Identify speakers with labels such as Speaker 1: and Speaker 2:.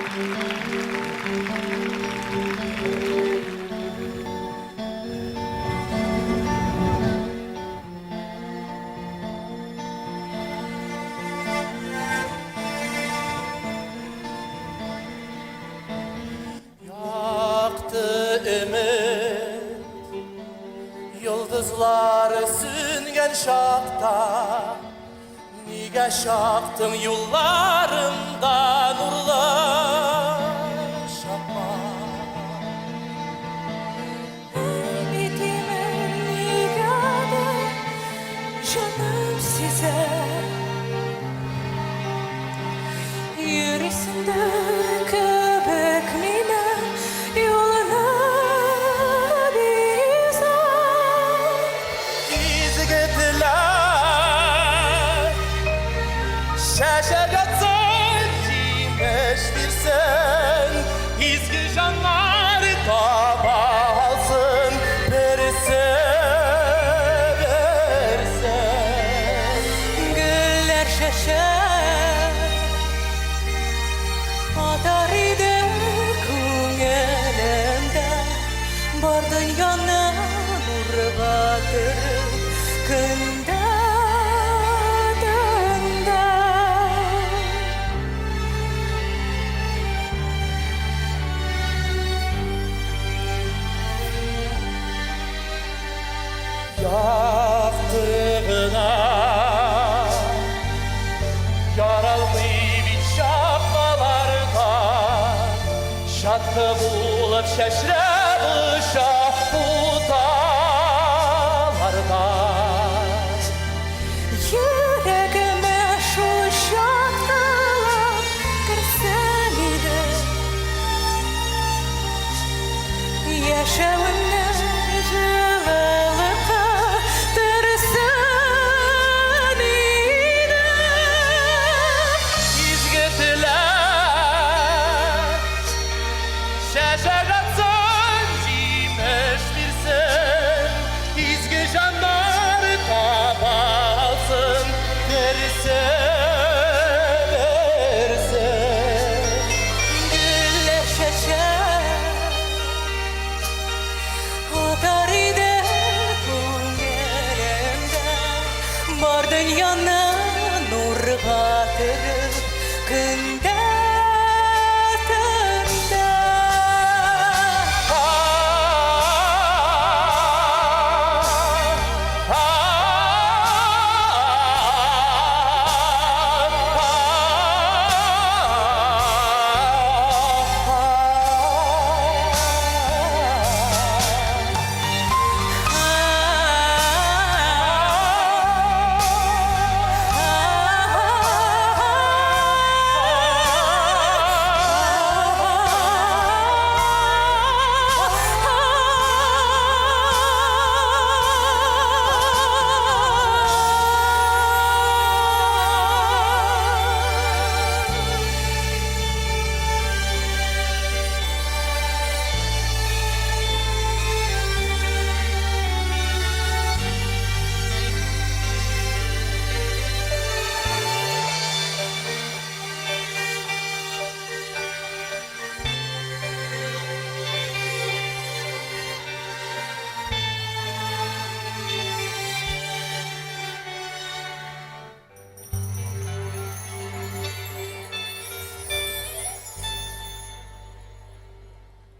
Speaker 1: Якты өмет, йолдызлар сүнгән чакта, Нигә чактың юлларымда нурлы чакмак?
Speaker 2: Битиме нигәдер җаным сизә. Йөрисең дә кебек мине юлны бизәп.
Speaker 1: Изге теләк чәчәк атсын, җимеш бирсен, изге җаннар таба алсын берсе берсен.
Speaker 2: Гөлләр чәчәк атар иде күңелемдә, бар дөньяны нурга төреп, көндә, төндә.
Speaker 1: Якты гына яралмый бит чакмаларда, Чаткы булып чәчрәп оча путаларда.
Speaker 2: Йөрәгемә шул чаткылап керсәң иде, Яшәвемне җылылыкка төрсен иде.
Speaker 1: Изге теләк чәчәк атсын, җимеш бирсен, изге җаннар таба алсын берсе берсен.
Speaker 2: Гөлләр чәчәк атар иде күңелемдә, бар дөньяны нурга төреп, көндә.